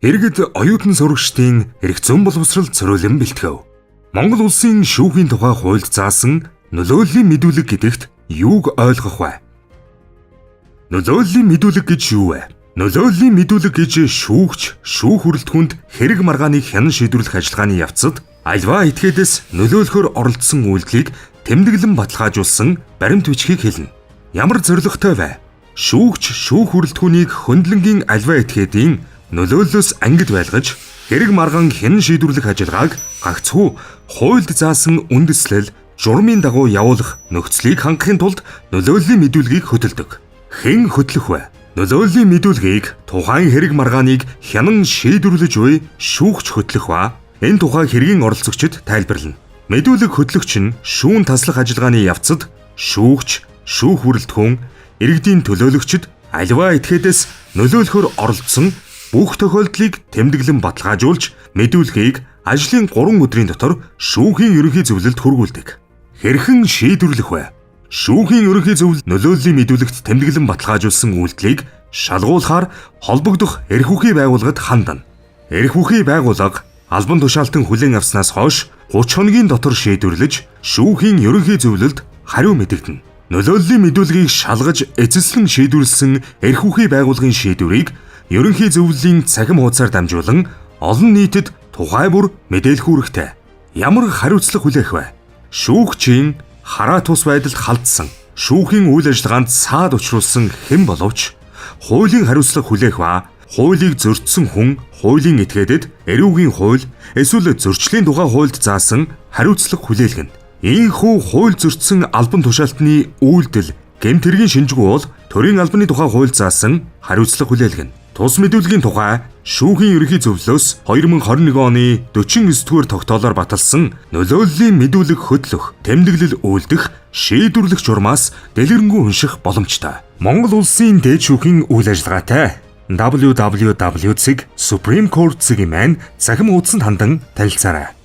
Иргэд оюутан сурагчдын эрх зүйн боловсрол зориулан бэлтгэв. Монгол улсын шүүхийн тухай хуульд заасан нөлөөллийн мэдүүлэг гэдэгт юуг ойлгох вэ? Нөлөөллийн мэдүүлэг гэж юу вэ? Нөлөөллийн мэдүүлэг гэж шүүгч, шүүх хүрэлтгүнд хэрэг маргааныг хянан шийдвэрлэх ажиллагааны явцад альва этгээдээс нөлөөлөхөөр оролцсон үйлдэлийг тэмдэглэн баталгаажуулсан баримт бичгийг хэлнэ. Ямар зорилготой вэ? Шүүгч, шүүх хүрэлтгүүнийг хөндлөнгийн альва этгээдийн нөлөөллөөс ангид байлгаж, хэрэг маргаан хянан шийдвэрлэх ажиллагааг гагцхүү хуульд заасан үндэслэл журмын дагуу явуулах нөхцөлийг хангахын тулд нөлөөллийн мэдүүлгийг хөтөлдөг. Хэн хөтлөх вэ? Нөлөөллийн мэдүүлгийг тухайн хэрэг маргааныг хянан шийдвэрлэж буй шүүгч хөтлөх ба энэ тухай хэргийн оролцогчид тайлбарлана. Мэдүүлэг хөтлөгч нь шүүн таслах ажиллагааны явцад шүүгч, шүүх хүрэлтгүүн, иргэдийн төлөөлөгчид аливаа этгээдээс нөлөөлөхөөр оролцсон бүх тохиолдлыг тэмдэглэн баталгаажуулж мэдүүлгийг ажлын 3 өдрийн дотор шүүхийн ерөнхий зөвлөлд хүргүүлдэг. Хэрхэн шийдвэрлэх вэ? Шүүхийн ерөнхий зөвлөл нөлөөллийн мэдүүлэгт тэмдэглэн баталгаажуулсан үйлдэлийг шалгуулахаар холбогдох эрх хүчний байгууллагад хандана. Эрх хүчний байгууллага албан тушаалтан хүлээн авснаас хойш 30 хоногийн дотор шийдвэрлэж шүүхийн ерөнхий зөвлөлд хариу мэдэгдэнэ. Нөлөөллийн мэдүүлгийг шалгаж эцэслэн шийдвэрлсэн эрх хүчний байгууллагын шийдвэрийг ерөнхий зөвлөлийн цахим хуудасаар дамжуулан олон нийтэд тухай бүр мэдээлэх үүрэгтэй. Ямар хариуцлага хүлээх вэ? Шүүгчийн хараа тус байдалд халдсан, шүүхийн үйл ажиллагаанд саад учруулсан хэн боловч хуулийн хариуцлага хүлээх ба хуулийг зөрчсөн хүн хуулийн этгээдэд эрүүгийн хууль эсвэл зөрчлийн тухай хуульд заасан хариуцлага хүлээлгэнэ. Ийхүү хууль зөрчсөн албан тушаалтны үйлдэл гэмт хэргийн шинжгүй бол төрийн албаны тухай хуульд заасан хариуцлага хүлээлгэнэ. Тус мэдүүлгийн тухай шүүхийн ерөнхий зөвлөлөөс 2021 оны 49-р тогтоолоор баталсан нөлөөллийн мэдүүлэг хөтлөх, тэмдэглэл үйлдэх, шийдвэрлэх журмаас дэлгэрэнгүй унших боломжтой. Монгол улсын дээд шүүхийн үйл ажиллагаатай www.supremecourt.cm цахим хуудсанд хандан танилцаарай.